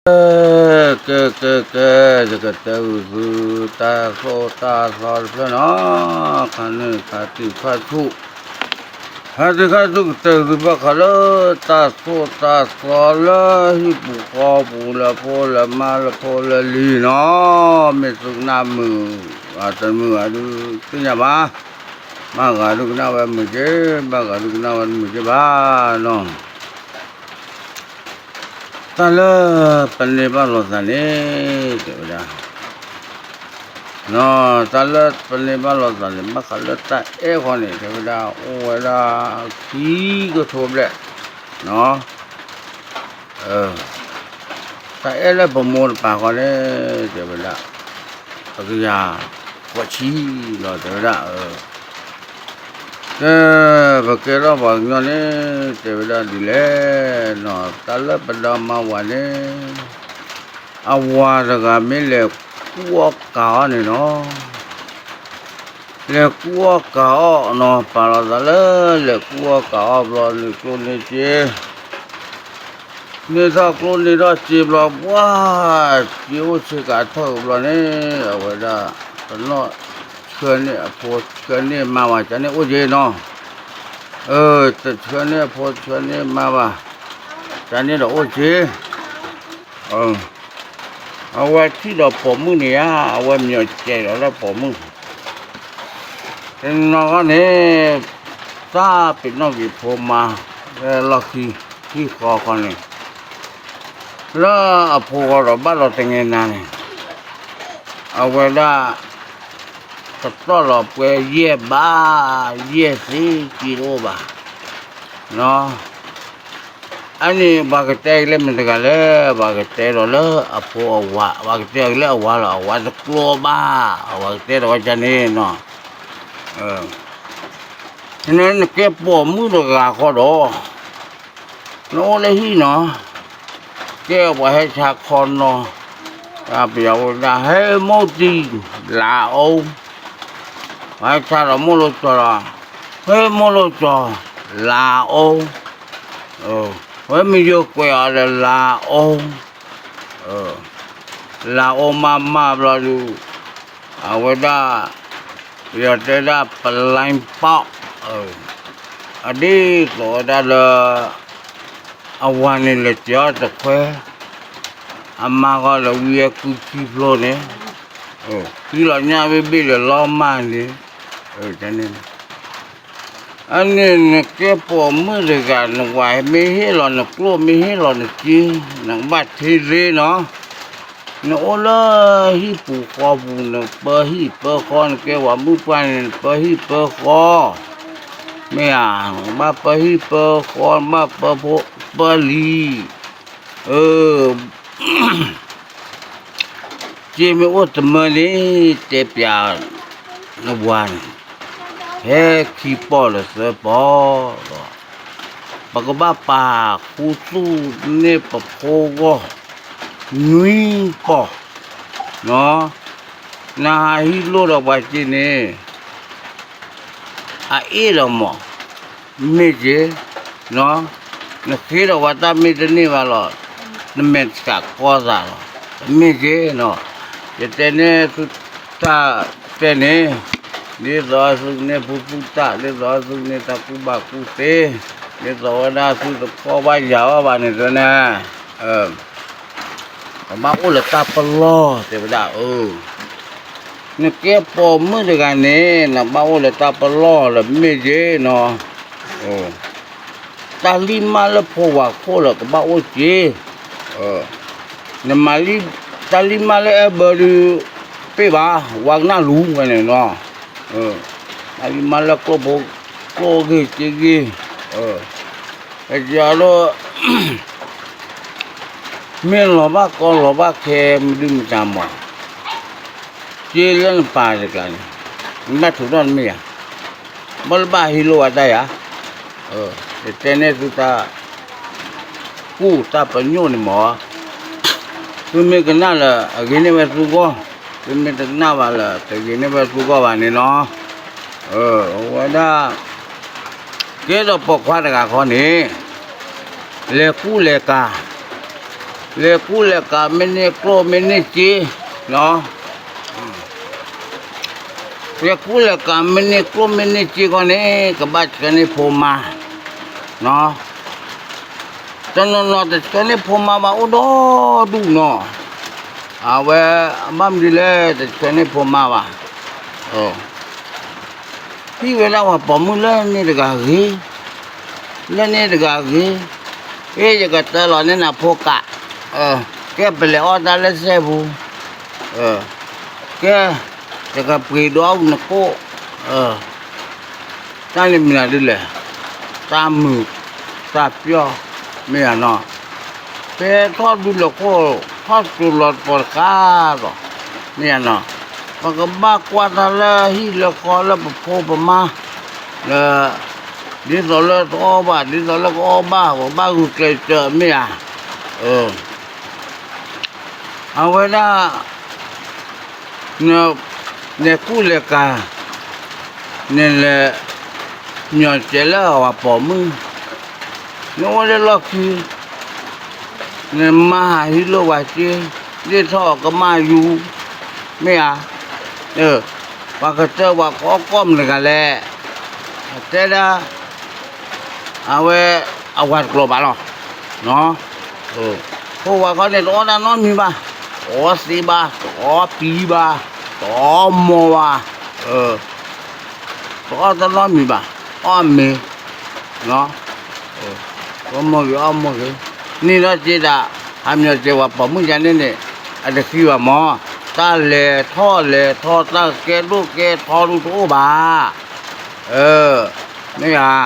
ကဲ ကဲ ကဲ ကဲ, ယကတဲဂုာ်သုတၢ်သိၣ်တၢ်သီတဖျၢၣ်နီၤ, ခါန့ၣ် ခါတံၢ်ခါဆူၣ်, ခါတံၢ်ခါဆူၣ် ကတဲဂုာ်သုဘၣ်ဃးလၢ တၢ်သိၣ်တၢ်သီလၢဟံၣ်ပူၤဃီပူၤ လၢဖိလၢမါလၢဖိလၢလံၤနီၤ, မ့ၢ်သုကနၣ်မုာ်ဂ့ၤ တမုာ်ဂ့ၤဒုးသ့ၣ်ညါဘၣ်, ဘၣ်ဂ့ၤဒုးကနၣ်ဝဲမုာ်က့ၤ, ဘၣ်ဂ့ၤဒုးကနၣ်ဝဲတမုာ်က့ၤဘၣ်နီၤ. တၢ်လၢပန့ၢ်ဘၣ်လိာ်သးန့ၣ် တဲဝဲဒၣ်, တၢ်လၢပန့ၢ်ဘၣ်လိာ်သးန့ၣ် ဘၣ်ဃးလၢတၢ်အဲၣ်ဃီန့ၣ် တဲဝဲဒၣ် အိၣ်ဝဲဒၣ်ခံကထိဘျဲၣ်, တၢ်အဲၣ်လၢပမိၢ်တပၤဃီန့ၣ် တဲဝဲဒၣ် အကယၤဃိးဆံလီၤ တဲဝဲဒၣ်, ကဲ ပကဲထီၣ်ပှၤကညီန့ၣ် တဲဝဲဒၣ်ဒ်လဲၣ်နီၤ, တၢ်လၢပဒီမါဝၤန့ၣ် အဝၤတဂၤမ့ၢ်လဲၤကူၣ်အီၣ်ကၤအီၣ်န့ၣ်နီၤ, လဲၤကူၣ်အီၣ်ကၤအီၣ်နီၤ, ပာ်လီၤသးလၢ လဲၤကူၣ်အီၣ်ကၤအီၣ်ဘျီန့ၣ် ကျိၣ်န့ၢ်စ့ န့ၢ်ထီၣ်ကျိၣ်န့ၢ်ထီၣ်စ့ဘျီ ပှၢ် စ့အိၣ်ဆ့ကၤထီၣ်ဘျီန့ၣ် အဝဲဒၣ် တနီၣ်ဆှၢန့ၢ်အဖိဆှၢန့ၢ်မါဘၣ် ကန့ၣ်အိၣ်က့ၤနီၤ, တဆှၢန့ၢ်အဖိဆှၢန့ၢ်မါဘၣ် ကန့ၣ်ဒီးအိၣ်က့ၤ, အဝဲထံၣ်ဒီးပိာ်မုၣ်န့ၣ်ဧါ, အဝဲမၠိးစဲးဒီးလၢပိာ်မုၣ် တနီၤဂီၢ်န့ၣ် တၢ်ပ့ၤနီၣ်က့ၤဖိမါ လၢလီၢ်ခံ ဟံၣ်ဃီဃီန့ၣ် လၢအဖိဂီၤဒီးဘၣ်လီၤတငဲနၤန့ၣ် အဝဲဒၣ် ကတီၢ်လီၤပှဲၤယဲၢ်ဘး ယဲၢ်သ့က့တအိၣ်ဘၣ် အန့ၣ် ပှၤကတဲက့ၤလၢမတၤတဂၤလဲၣ်, ပှၤကတဲဒီးလၢအဖိအဝၤ, ပှၤကတဲက့ၤလၢအဝၤလီၤ, အဝၤတကျိဘၣ်, အဝၤကတဲဒီးဝဲဒ်န့ၣ်နီၤ, နကဲပိာ်မုၣ်တဂၤဃီဒီး နအိၣ်လၢဟံၣ်နီၤ, ကဲပှၤဟဲဆါခီနီၤ, ပယီၤဝဲဒၣ် ဟဲမိၢ်တံၢ် လါအိၣ်, ပှၤဟဲဆါဒီးမိၢ်လိၣ်ကၠီၤလီၤ, ဟဲမိၢ်လိၣ်ကၠီၤ လါအိၣ်, ဝဲမ့ၢ်ယိၤကွဲးအီၤဒီးလါအိၣ်, လါအိၣ်မးမးဘျီဒုး အဝဲဒၣ် ပယီၤတဲဒၣ် ပလါပီၣ်, အဒ်သိးဝဲဒၣ်လၢ အဝၤန့ၣ်လဲၤစၢၤအီၤတခွဲ, အမါဃီဒီးဝံအကုခံဖျိန့ၣ်, သံလီၤညၣ်ဘ့ၣ်ဘ့ၣ်လၢလီၤမၢ်န့ၣ်, န့ၣ် အန့ၣ်နကဲပိာ်မုၣ်တဂၤ နဝၤမ့ၢ်ဟ့ၣ်လီၤနကျိၣ် မ့ၢ်ဟ့ၣ်လီၤနစ့ နကဘၣ်ထဲလ့နီၤ, နအိၣ်လၢဟံၣ်ပူၤဃီပူၤ နပၢဟံၣ်ပၢဃီ နကဲဝၤမုၣ်ပှၢ်န့ၣ် နပၢဟံၣ်ပၢဃီ, မ့ၢ်ဧါ, နဘၣ်ပၢဟံၣ်ပၢဃီ နဘၣ်ပၢဖိပၢလံၤ, အ စ့မ့ၢ်အိၣ်တမၢန့ၣ် တဲပျး နဝၤန့ၣ် ဟဲခံပီၢ်လၢသၢပီၢ်လီၤ, ပကဘၣ်ပာ်ခူသူၣ်န့ၢ်ပဖိဂီၢ် နွံပီၢ်, နဟးဟံးလိၣ်ဒီးပှၤစ့န့ၣ် အအ့ၣ်ဒီးမး မ့ၢ်က့ၤ, နဃ့ဒီးပှၤတၢ်မ့ၢ်တန့ၢ်ဘၣ်လီၤ, နမဲာ်ဆှးကီသးလီၤ, မ့ၢ်က့ၤနီၤ, ယတဲန့ၢ်သုတၢ်တဲန့ၣ်, ဒ်သိးသုကန့ၢ်ဖူသူၣ်တၢ် ဒ်သိးသုကန့ၢ်တၢ်ကူၣ်ဘၣ်ကူၣ်သ့, ဒ်သိးဝဲဒၣ်သုတခီဘၣ်ယၤဘၣ်ဘၣ်န့ၣ်တန့ၣ် ကဘၣ်အိၣ်လၢတၢ်ပလီၢ် တဲဝဲဒၣ်အၢ, နကဲပိာ်မုၣ်တဂၤန့ၣ် နဘၣ်အိၣ်လၢတၢ်ပလီၢ်လၢမ့ၢ်က့ၤနီၤ, တၢ်လံၢ်မၢ်လၢဖိဝၤခိၣ်လၢကဘၣ်အိၣ်က့ၤ, နမၤလံ တၢ်လံၢ်မၢ်လၢအဲၣ်ဘၢဒုး ပ့ၢ်ဘၣ် ဝါကနၣ်လူၤဝဲန့ၣ်နီၤ, တၢ်လံၢ်မၢ်လၢကျိၣ်ဖိ ကျိၣ်ဂ့ၤစ့ဂ့ၤ, ကစၢ်ဒိၣ် မ့ၢ်လီၤဘၣ်ကီလီၤဘၣ်ခဲ မဒုမတၤမး, စ့လၢနပာ်တကျါန့ၣ် နဘၣ်ထုးထီၣ်နမ့ၢ်ဧါ, ဘၣ်လၢဘၣ်ဟ့ၣ်လိာ်ဝဲတၢ်ယၤ, ယတဲန့ၢ်သုတၢ် ကူၣ်တၢ်ပညိၣ်န့ၣ်မး, သုမ့ၢ်ကနၣ်လၢအဂ့ၤန့ၢ်ဝဲသုဂီၢ်, သုမ့ၢ်တကနၣ်ဘၣ်လၢ တဂ့ၤန့ၢ်ဝဲသုဂီၢ်ဘၣ်န့ၣ်နီၤ, အဝဲဒၣ် ကဲဒီးပိာ်ခွါတဂၤခီန့ၣ် လဲၤကူၣ်လဲၤကၤ လဲၤကူလဲၤကၤမ့ၢ်န့ၢ်ကျိၣ်မ့ၢ်န့ၢ်စ့, လဲၤကူလဲၤကၤမ့ၢ်န့ၢ်ကျိၣ်မ့ၢ်န့ၢ်စ့ခီန့ၣ် ကဘၣ်ဆှၢန့ၢ်ဖိမါ, တနီၤနီၤတဆှၢန့ၢ်ဖိမါဘၣ်အိၣ်ဒီဒူၣ်နီၤ, အဝဲအဘၣ်မနုၤလဲၣ် တဆှၢန့ၢ်ဖိမါဘၣ်, ဟံးဝဲဒၣ်ပှၤပိာ်မုၣ်လၢန့ၣ်တဂၤဂ့ၤ, လၢန့ၣ်တဂၤဂ့ၤ, အ့ ယကတၢၢ်လီၤန့ၢ်နၤဖိကး, ကဲပလဲၤအီၣ်တၢ်လၢစဲပူၤ, ကဲ ယကပှ့ၤဒိးနကိၣ်, တၢ်န့ၣ်မနုၤဒ်လဲၣ်, တၢ်မုာ်တၢ်ပျီၢ်, မ့ၢ်ဧါနီၤ, ဖဲထီၣ်ဒူလၢာ်ခိၣ် ထီၣ်ကၠိလီၤတပီၤတခါဒီး, မ့ၢ်ဧါနီၤ, ပကဘၣ်ကွၢ်တၢ်လၢဟံၣ်လၢဃီလၢပဖိပမါ, လၢ ဒ်သိးလၢတအီၣ်ဘၣ် ဒ်သိးလၢကအီၣ်ဘၣ် ပကဘၣ်ဂုာ်ကျဲးစၢး မ့ၢ်ဧါ, အဝဲဒၣ် နလဲၤကူလဲၤကၤ, နလဲၤ ညီစဲးလၢအဝဲပိာ်မုၣ်, နအိၣ်လၢလီၢ်ခံ, နမၤဟးဟံးလိာ်ဝဲစ့, ဒ်ထီၣ်အကမၣ်ယူၤ, မ့ၢ်ဧါ, ပှၤကတၢၢ်ပှၤကအီၣ်ကီၢ်မတဂၤလဲၣ်, တဲဒၣ် အဝဲ အဝၤတကျိၤဘၣ်လီၤ, ဖိဝၤခီန့ၣ် တအီၣ်တၢ်နီတမံၤဘၣ်, တအီၣ်သ့ဘၣ် တအီၣ်ပျံၤဘၣ်, တအီၣ်မီၤဘၣ်, တအီၣ်တၢ်နီတမံၤဘၣ်, အီၣ်မ့ၤ, အီၣ်မီၤဂ့ၤ အီၣ်မီၤဂ့ၤ, န့ၣ်ဒီးစ့ဒၣ် ဟးမညီၤစဲးပှၤပိာ်မုၣ်ယါန့ၣ်န့ၣ် အတဃံဘၣ်မး, တၢ်လဲၤထီၣ်လဲၤထီ တၢ်ကဲဒိၣ်ကဲထီဒုတအိၣ်ဘၣ်, မ့ၢ်ဧါ,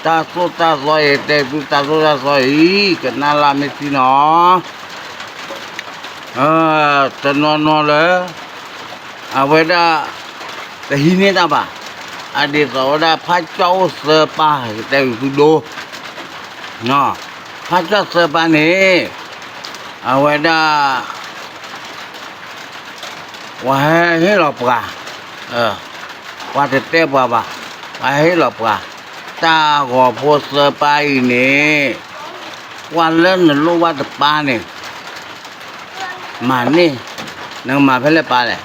တၢ်သိၣ်တၢ်သီအံၤ တဲသုတၢ်သိၣ်တၢ်သီအံၤ ကနၣ်လၢမ့ၢ်ထံနီၤ တနီၤနီၤလၢ အဝဲဒၣ် တဟံးန့ၢ်တၢ်ဘၣ်, အဒ်သိးဝဲဒၣ်ဖးကၠီၣ်အိၣ်သၢပၢ် ကတဲဝံၤသုဒိ, ဖးကၠီၣ်သၢပၢ်န့ၣ် အဝဲဒၣ် ပှၤဟဲဟ့ၣ်လီၤပှၤ, ပှၤတတဲပှၤဘၣ်, ပှၤဟဲဟ့ၣ်လီၤပှၤ, တၢ်ဂီၤဖိသၢပၢ်အံၤန့ၣ် ကွၢ်လၢနလိၣ်ဘၣ်တပၢ်န့ၣ် မၤန့ၢ်, နကမၤဖဲလဲၣ်ပၢ်လဲၣ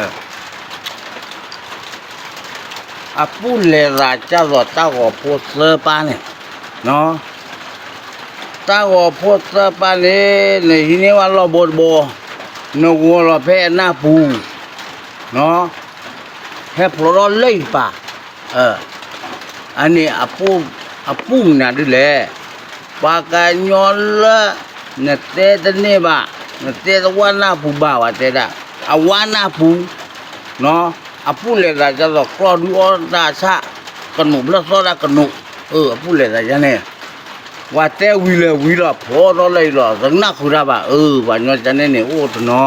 ်, အပူၤလဲၤသးကၢ်သိးတၢ်ဂီၤဖိသၢပၢ်န့ၣ်, တၢ်ဂီၤဖိသၢပၢ်န့ၣ် နဟံးန့ၢ်ဝဲလီၢ်ဘိတဘိ, နဂီၤလီၤဖဲအနၢ်ပူၤ, ဟဲဖျိးထီၣ်လၢအံၤတပၤ, အန့ၣ် အပူၤမနုၤဒ်လဲၣ်, ပှၤကညီလၢ နတဲတန့ၢ်ဘၣ်, နတဲတဝၢ်နၢ်ပူၤဘၣ် ပှၤတဲဒၣ်, အဝၢ်နၢ်ပူၤ, အပူၤလဲၤသးကၢ်သိးကျီၢ်ဒုအီၣ်တၢ်ဆၣ်, ကနိးဖျၢၣ်သီၣ်တၢ်ကနိး, အပူၤလဲၤသးယါန့ၣ်, ပှၤတဲဝံၤလဲၤဝံၤလီၤ ဖျိးထီၣ်လၢအံၤလီၤ သနာ်ဃုာ်တၢ်ဘၣ်, ပှၤညီကန့ၣ်န့ၣ် အိၣ်တနီ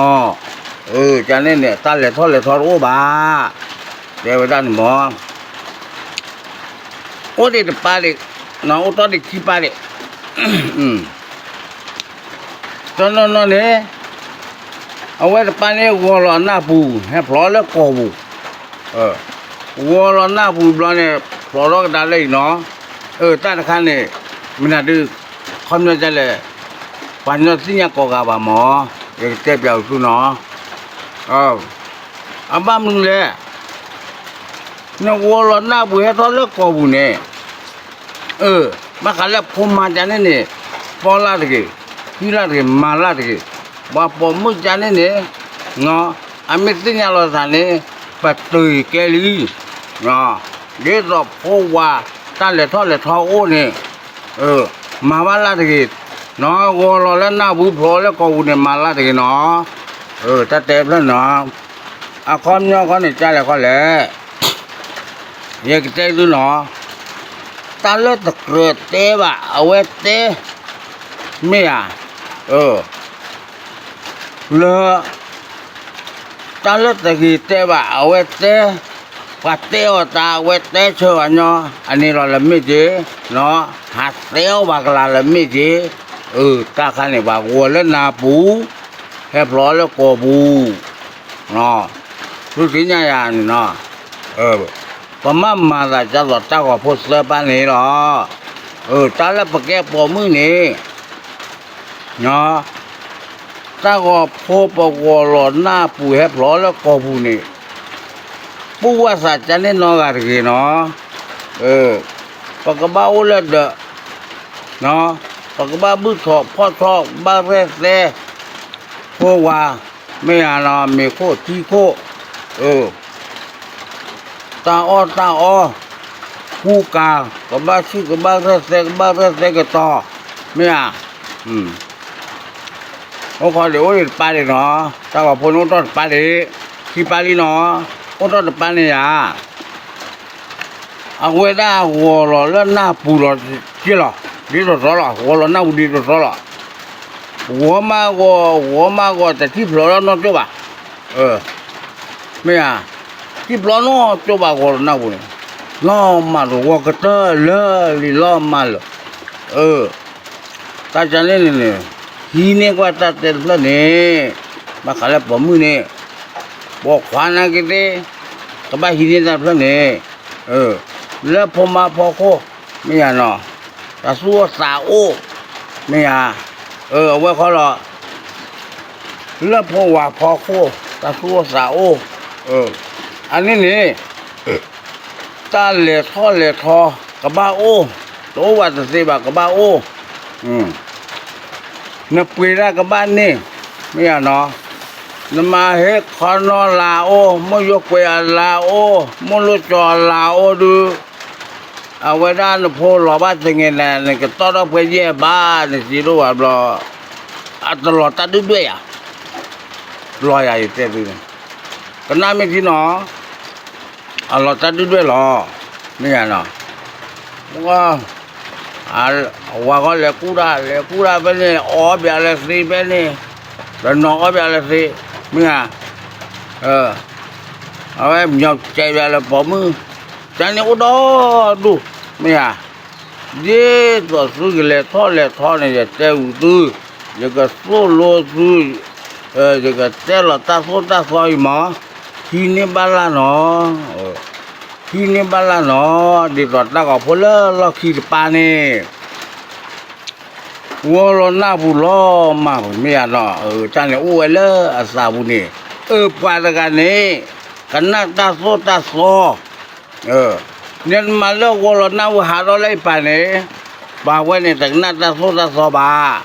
ၤ, ကန့ၣ်န့ၣ် တၢ်လဲၤထီၣ်လဲၤထီတအိၣ်ဘၣ်, တဲဝဲဒၣ်န့ၣ်မး အိၣ်ဒံးတပၢ်ဒံး, အိၣ်တီဒံးခံပၢ်ဒံး, တနီၤနီၤန့ၣ်, အဝဲတပၢ်န့ၣ် ဂီၤလီၤနၢ်ပူၤ ဟဲဖျိးလၢကီၢ်ပူၤ, ဂီၤလီၤနၢ်ပူၤဘျီန့ၣ် ဖျိးထီၣ်ကဒါလၢအံၤနီၤ, တၢ်တခါန့ၣ် မနုၤဒုး ခီပညီဒ်လဲၣ်, ပှၤညီသ့ၣ်ညါကိးဂၤဘၣ်မး, ယကတဲပျးအီၤသုနီၤ, အဘၣ်မနုၤလဲၣ်, နဂီၤလီၤနၢ်ပူၤဟဲထီၣ်လၢကီၢ်ပူၤန့ၣ်, ဘၣ်ဃးလၢဖိမါကန့ၣ်န့ၣ်, ပီၣ်လၢ်တဂ့ၤ, ဟံးလၢ်တဂ့ၤ, မၤလၢ်တဂ့ၤ, ပှၤပိာ်မုၣ်ကန့ၣ်န့ၣ်, အမ့ၢ်သ့ၣ်ညါလီၤသးန့ၣ်, ပတုာ်ကဲလံ, ဒ်သိးဖိဝၤ တၢ်လဲၤထီၣ်လဲၤထီအိၣ်န့ၣ်, မၤဘၣ်လၢ်တဂ့ၤ, ဂီၤလီၤလၢနၢ်ပူၤဖျိးလၢကီၢ်ပူၤန့ၣ် မၤလၢ်တဂ့ၤနီၤ, တၢ်တဲဖျၢၣ်နီၤ, အခီပညီခီန့ၣ် ကလဲၣ်ခီလဲၣ် ယကတဲသုနီၤ, တၢ်လၢတကြၢးတဲဘၣ် အဝဲတဲ, မ့ၢ်ဧါ, လၢ တၢ်လၢတဂ့ၤတဲဘၣ် အဝဲတဲ, ပှၤတဲအီၤတၢ် အဝဲတဲဆၢပှၤညီ, အန့ၣ်လီၤလၢမ့ၢ်က့ၤ, ဟးတဲအီၤပှၤကလၤလၢမ့ၢ်က့ၤ, တၢ်ခါန့ၣ် ပှၤဂီၤလၢနၢ်ပူၤ, ဟဲဖျိးလၢကီၢ်ပူၤ, သုသ့ၣ်ညါယၤန့ၣ်နီၤ, ပမၤမၤသးဒ်သိးတၢ်ဂီၤဖိသၢပၢ်န့ၣ်လီၤ, တၢ်လၢပကဲပိာ်မုၣ်န့ၣ် တၢ်ဂီၤဖိပဂီၤလီၤနၢ်ပူၤဟဲဖျိးလၢကီၢ်ပူၤန့ၣ်, ပူဝဲသးကန့ၣ်နီတဂၤတဂ့ၤနီၤ, ပကဘၣ်အိၣ်လၢဒၢး, ပကဘၣ်ဘုၣ်ထီၣ်ဖီၣ်ထီၣ် ကဘၣ်ရဲၣ်သဲ ဖိဝၤ, မ့ၢ်ဧါနီၤ, မ့ၤခိၣ်ထံခိၣ်, တၢ်အီၣ်တၢ်အီ, ကူကၤ, ကဘၣ်ဆူၣ်ကဘၣ်ရဲၣ်သဲ ကဘၣ်ရဲၣ်သဲကတီၤ, မ့ၢ်ဧါ, အိၣ်ခီဒံးအိၣ်ဒံးတပၤဒံးနီၤ, တၢ်ဂီၤဖိန့ၣ်အိၣ်ထီၣ်တပၤဒံး, ခံပၤလံနီၤ, အိၣ်ထီၣ်တပၤန့ၣ်ယၤ အဝဲဒၣ်ဂီၤလီၤလၢနၢ်ပူၤလီၤ, က့လီၤ, ဒ်သိးသိးလီၤ, ဂီၤလီၤနၢ်ပူၤဒ်သိးသိးလီၤ, ဂီၤမးဂီၤ, ဂီၤမးဂီၤ တထံၣ်ဖျိးလၢနီၢ်ကၠိၣ်ဘၣ်, မ့ၢ်ဧါ, ထံၣ်ဖျိးနီၢ်ကၠိၣ်ဘၣ်ဂီၤလီၤနၢ်ပူၤန့ၣ်, လီၤမၢ်လီၤ ဂီၤကတၢၢ်လၢာ်လံလီၤမၢ်လၢာ်, တၢ်ကန့ၣ်န့ၣ်န့ၣ်, ဟံးန့ၢ်ကွၢ်တၢ်တဲတဖျၢၣ်န့ၣ်, ဘၣ်ဃးလၢပိာ်မုၣ်န့ၣ်, ပိာ်ခွါနာ်က့သ့ၣ်, ကဘၣ်ဟံးန့ၢ်တၢ်တဖျၢၣ်န့ၣ်, လၢဖိမါဖီခိၣ်, မ့ၢ်ဧါနီၤ, တၢ်သူၣ်အိၣ်သးအိၣ်, မ့ၢ်ဧါ, အဝဲခီလီၤ လၢဖိဝၤဖီခိၣ် တၢ်သူၣ်အိၣ်သးအိၣ်, အန့ၣ်န့ၣ်, တၢ်လဲၤထီၣ်လဲၤထီ ကဘၣ်အိၣ်, တအိၣ်ဘၣ်တသ့ဘၣ် ကဘၣ်အိၣ်, နပှ့ၤတၢ်ကဘၣ်န့ၢ်, မ့ၢ်ဧါနီၤ, နမၤဟ့ၣ်ခီနီၢ်လၢအအိၣ်, မိၢ်ယိၤကွဲးအလၢအအိၣ်, မိၢ်လိၣ်ကၠီၤအလၢအအိၣ်ဒုး, အဝဲဒၣ်နဖိလီၤဘၣ်တဂ့ၤန့ၣ် နကတီၢ်ထီၣ်ပှဲၤယဲၢ်ဘၣ် နစံးဒိၣ်ဘၣ်ဘျီ, အတလီၤတၢ်ဒုၣ်ဒွဲၣ်ယၤ, လီၤယၤယတဲသုန့ၣ်, ကနၣ်မ့ၢ်ထံနီၤ, အလီၤတၢ်ဒုၣ်ဒွဲၣ်လီၤ, မ့ၢ်ဧါနီၤ, ဝၤဃီလဲၤကူၣ်တၢ် လဲၤကူၣ်တၢ်ဖဲန့ၣ် အီၣ်ဘၣ်လၢသ့ဖဲန့ၣ်, တနီၤအီၣ်ဘၣ်လၢသ့, မ့ၢ်ဧါ, အဝဲမညီကဲဘၣ်လၢပိာ်မုၣ်, တၢ်န့ၣ်အိၣ်ဒီဒူၣ်, မ့ၢ်ဧါ, ဒ်သိးသုကလဲၤထီၣ်လဲၤထီန့ၣ် ယတဲဝံၤသု, ယကသိၣ်လိသု, ယကတဲလီၤတၢ်သိၣ်တၢ်သီအံၤမး, ဟံးန့ၢ်ဘၣ်လၢနီၤ, ဟံးန့ၢ်ဘၣ်လၢနီၤ, ဒ်သိးတၢ်ဂီၤဖိလၢလီၢ်ခံတပၤန့ၣ် ဂီၤလီၤနၢ်ပူၤလီၤမၢ် မ့ၢ်ဧါနီၤ, တၢ်န့ၣ်အိၣ်ဝဲလၢအသးပူၤန့ၣ်, အၢ ပှၤတဂၤန့ၣ် ကနၣ်တၢ်သိၣ်တၢ်သီ, နမၤလၢဂီၤလီၤနၢ်ပူၤဟးထီၣ်လၢအံၤပၤန့ၣ်, ပှၤဝဲန့ၣ် တကနၣ်တၢ်သိၣ်တၢ်သီဘၣ်,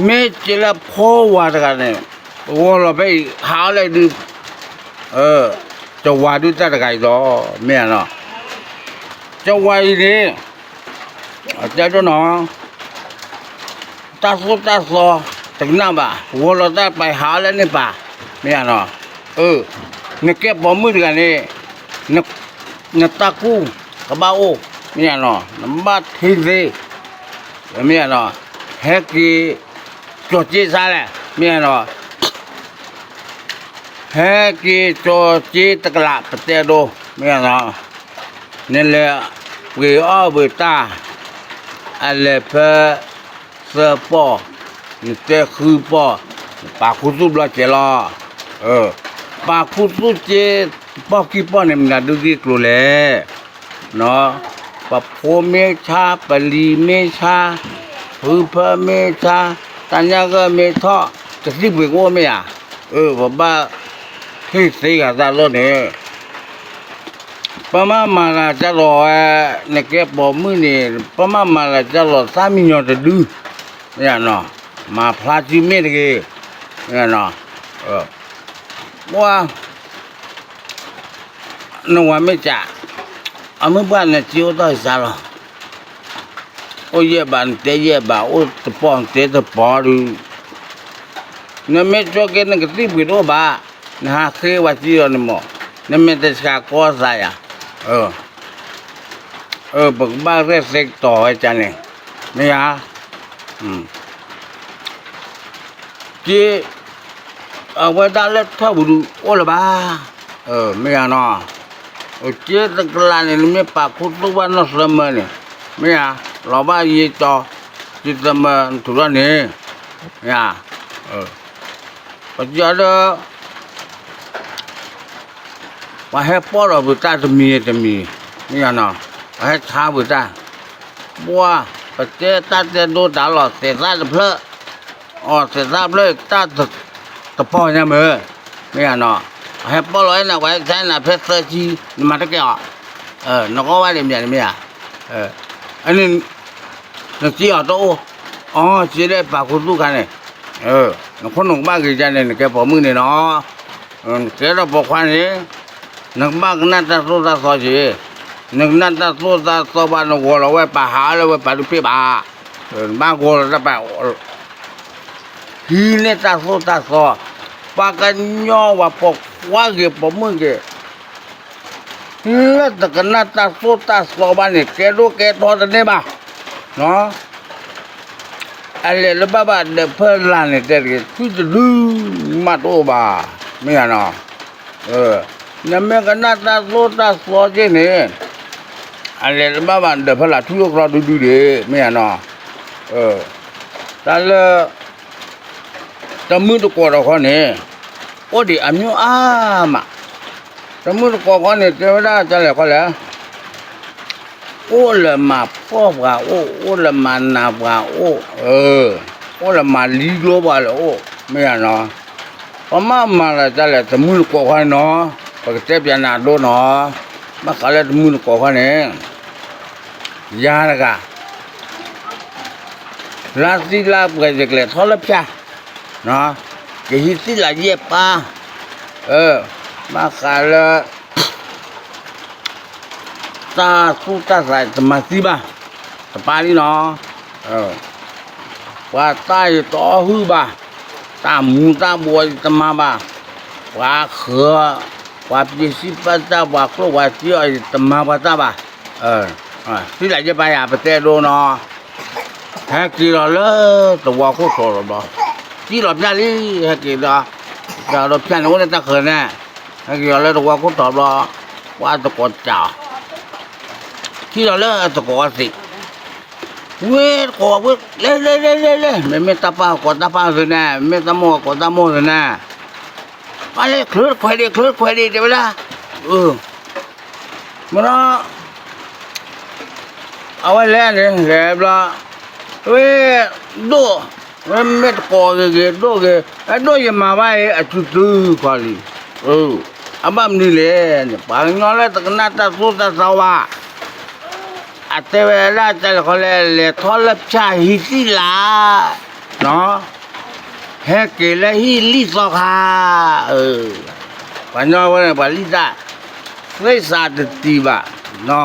မ့ၢ်က့ၤလၢဖိဝၤတဂၤန့ၣ်, ဂီၤလီၤဖဲအံၤ ဟးထီၣ်လၢအံၤဒုး, ကဝၤဒုးတၢ်တဂၤအံၤလီၤ, မ့ၢ်ဧါနီၤ, ကဝၤအံၤန့ၣ် တဲဒိၣ်နီၤ, တၢ်သိၣ်တၢ်သီ တကနၣ်ဘၣ်, ဂီၤလီၤတၢ်ပာ်ဟးအီၤလၢန့ၣ်ပၤ, မ့ၢ်ဧါနီၤ, နကဲပိာ်မုၣ်တဂၤန့ၣ်, နတၢ်ကူၣ်ကဘၣ်အိၣ်, မ့ၢ်ဧါနီၤ, နဘၣ်ထံသ့, မ့ၢ်ဧါနီၤ, ဟဲက့ၤ ကၠီၤက့ဆါလဲၣ်, မ့ၢ်ဧါနီၤ, ဟဲက့ၤကၠီၤက့တကလး ပတဲဒိၣ်, မ့ၢ်ဧါနီၤ, နလဲၤပှ့ၤအီၣ်ပှ့ၤတၢ်, အလဲၤဖဲ သၢပီၢ်, နတဲဃုပီၢ်, ပာ်ခူသူၣ်ဘျီကဲလီၤ, ပာ်ခူသူၣ်က့ ပီၢ်ခံပီၢ်န့ၣ် မနုၤဒုးဂ့ၢ်ကျိၤလဲၣ်, ပဖိမ့ၢ်ဆါ, ပလံၤမ့ၢ်ဆါ, ဖုဖၢမ့ၢ်ဆါ, တၢ်ညၣ်ဂၢၢ်မ့ၢ်ထီၣ်, ကသံၣ်ပှ့ၤကအိၣ်မ့ၢ်ဧါ, ပဘၣ်ဟ့ၣ်သ့ဂၤသးလီၤန့ၣ် ပမ့ၢ်မၤလၤကဒီးဝဲ, နကဲပိာ်မုၣ်န့ၣ် ပမ့ၢ်မၤလၤကဒီးသးမံညီၤတဒု, မ့ၢ်ဧါနီၤ, မၤဖျါစုမ့ၢ်တဂ့ၤ, မ့ၢ်ဧါနီၤ, ပှၤ နဝၤမ့ၢ်စး, အမုၢ်ပှၢ်နစ့အိၣ်တ့ၢ်စါလီၤ, အိၣ်ယဲၢ်ဘးနတဲယဲၢ်ဘး, အိၣ်တပီၢ်နတဲတပီၢ်ဒုး, နမ့ၢ်ဆိက့နကသံၣ်ပှ့ၤတအိၣ်ဘၣ်, နဟးဃ့ဝဲစ့လီၤန့ၣ်မး, နမ့ၢ်တဆှးကီသးယၤ, ပကဘၣ်ရဲၣ်သဲကတီၤဝဲကန့ၣ်, မ့ၢ်ဧါ, က့ အဝဲဒၣ်လၢထၢၣ်ပူၤဒုးအိၣ်လၢၤဘၣ်, မ့ၢ်ဧါနီၤ, က့တကလးန့ၣ် နမ့ၢ်ပာ်ခူသူၣ်ဘၣ်နီၢ်သၢမၢန့ၣ်, မ့ၢ်ဧါ, လီၤဘၣ်ယံာ်တီၤ, ယံာ်သၢမၢနထူးထီၣ်န့ၣ်, မ့ၢ်ဧါ, ပကဒီး ပှၤဟဲပီၢ်ဒီးပတၢ်တမံၤတမံၤ, မ့ၢ်ဧါနီၤ, ပှၤဟဲဆါပတၢ်, ပှၤ ပတဲတၢ်တဲဒိတၢ်လီၤ သဲးသၣ်တဖျၢၣ်, အီၤ သဲးသၣ်တဖျၢၣ် တၢ်တပီၢ်ညါမ့ၢ်, မ့ၢ်ယါနီၤ, အဟဲပီၢ်လီၤအဲၣ်နၤ ပှၤဟဲဆါနၤဖဲသၢဆံ, နမၤတကဲအီၤ, နဂီၢ်ဝဲဒၣ်မ့ၢ်မ့ၢ်ဧါ, အန့ၣ် နစ့အီၤတအိၣ်, အီၤ စ့လၢပာ်ခူသူၣ်ခါန့ၣ်, နခိၣ်နူာ်ကဘၣ်ဂ့ၤဒ်န့ၣ် နကဲပိာ်မုၣ်န့ၣ်နီၤ, နကဲထီၣ်ပိာ်ခွါန့ၣ် နကဘၣ်ကနၣ်တၢ်သိၣ်တၢ်သီက့ၤ, နကနၣ်တၢ်သိၣ်တၢ်သီဘၣ် နဂီၤလီၤဝဲပာ်ဟးလၢဝဲပာ်ဒုးပ့ၢ်ဘၣ်, နဘၣ်ဂီၤလီၤတၢ်ပာ် ဟံးန့ၢ်တၢ်သိၣ်တၢ်သီ, ပှၤကညီဝဲပိာ်ခွါဂ့ၤပိာ်မုၣ်ဂ့ၤ, လၢတကနၣ်တၢ်သိၣ်တၢ်သီဘၣ်န့ၣ် ကဲဒိၣ်ကဲထီတန့ၢ်ဘၣ်, အလဲၤလၢဘၣ်ဘၣ်ဒၢးဖၢလာ်န့ၣ် တဲတဂ့ၤ ထွံၣ်တဒုမးတအိၣ်ဘၣ်, မ့ၢ်ဧါနီၤ, နမ့ၢ်ကနၣ်တၢ်သိၣ်တၢ်သီက့ၤန့ၣ်, အလဲၤလၢဘၣ်ဘၣ်ဒၢးဖၢလာ်ထွံၣ်အိၣ်ကျီဒုဒုဒ့ၣ် မ့ၢ်ဧါနီၤ, တၢ်လၢ တမုၢ်တကိးဒီးခီန့ၣ်, အိၣ်ဒံးအမ့ၢ်အါမး, တမုၢ်တကိးခီန့ၣ် တဲဝဲဒၣ်တၢ်လဲၤခီလဲၣ်, အိၣ်လၢမၤဖှီၣ်ပှၤအိၣ်, အိၣ်လၢမၤနးပှၤအိၣ်, အိၣ်လၢမၤလံကျိပှၤလၢအိၣ်, မ့ၢ်ဧါနီၤ, ပမ့ၢ်မၤလၢတၢ်လဲၤတမုၢ်တကိးခီန့ၣ်နီၤ, ပကတဲပၠးနၤဒိနီၤ, ဘၣ်ဃးလၢတမုၢ်တကိးခီန့ၣ် ယၤတဂၤ လၢသံလၢပှဲၤယကျဲၤထီၣ်လၢဖၠၣ်, ကဟံးသံလၢယဲၢ်ပၢ်, ဘၣ်ဃးလၢ တၢ်သူၣ်တၢ်သးတမၤသံဘၣ်, တပၢ်လံနီၤ, ပှၤတၢ်ယတအီၣ်ဟုၣ်ဘၣ်, တၢ်မူၤတၢ်ဘှီးယတမၤဘၣ်, ပှၤဃၢၤ, ပှၤပျံၤစံးပာ်တၢ် ပှၤကျိၣ်ပှၤစ့အီၤ ယတမၤပှၤတၢ်ဘၣ်, သံလၢယဲၢ်ပၢ်ယၤ ပတဲဒိနီၤ, ဟဲက့ၤလီၤလၢတဝီခိၣ်ထီးလီၤဘျီ, စံၣ်လီၤဖၠၣ်လံ, ဟဲက့ၤဒီး, ဒီးဖၠၣ်န့ၣ်အိၣ်လၢတၢ်ဃၢၤန့ၣ်, ဟဲက့ၤလီၤလၢတဝီခိၣ်ထီးဘျီ, ပှၤသကိးစံးအီၤ, ထံၣ်လီၤလၢအသကိးအီၤသ့ၣ်, ဝဲသကိးဝဲ, လဲၤလဲၤလဲၤလဲၤလဲၤ, မ့မ့ၢ်တၢ်ပၢ်ကိးတၢ်ပၢ်သ့ၣ်န့ၣ်, မ့ၢ်တၢ်မိၢ်ကိးတၢ်မိၢ်သ့ၣ်န့ၣ်, ပှၤလဲၤချၢတခွဲးဒံး ချၢတခွဲးဒံး တဲဝဲဒၣ်, မ့ၢ်ဒီး အဝဲလဲၤန့ၣ် လဲၤဘျီ, ဝဲ, ဒိၣ်, ဝဲမ့ၢ်တကိးဂ့ၤဂ့ၤ ဒိၣ်ဂ့ၤ, အဒိၣ်ယမၤဘၣ်အံၤ အစုသုခွါလံ, အဘၣ်မနုၤလဲၣ်န့ၣ် ပှၤကညီလၢတကနၣ်တၢ်သိၣ်တၢ်သီဘၣ်, အတဲဝဲဒၣ်တၢ်လဲၤခီလဲၣ် လဲၤထီၣ်လၢဖၠၣ်ဟံးသံလၢ် ဟဲက့ၤလၢဟံၣ်လံၣ်သီခါ, ပှၤညီဝဲန့ၣ် ပှၤလံၣ်တၢ်, သ့ၣ်စးတတံၤဘၣ်,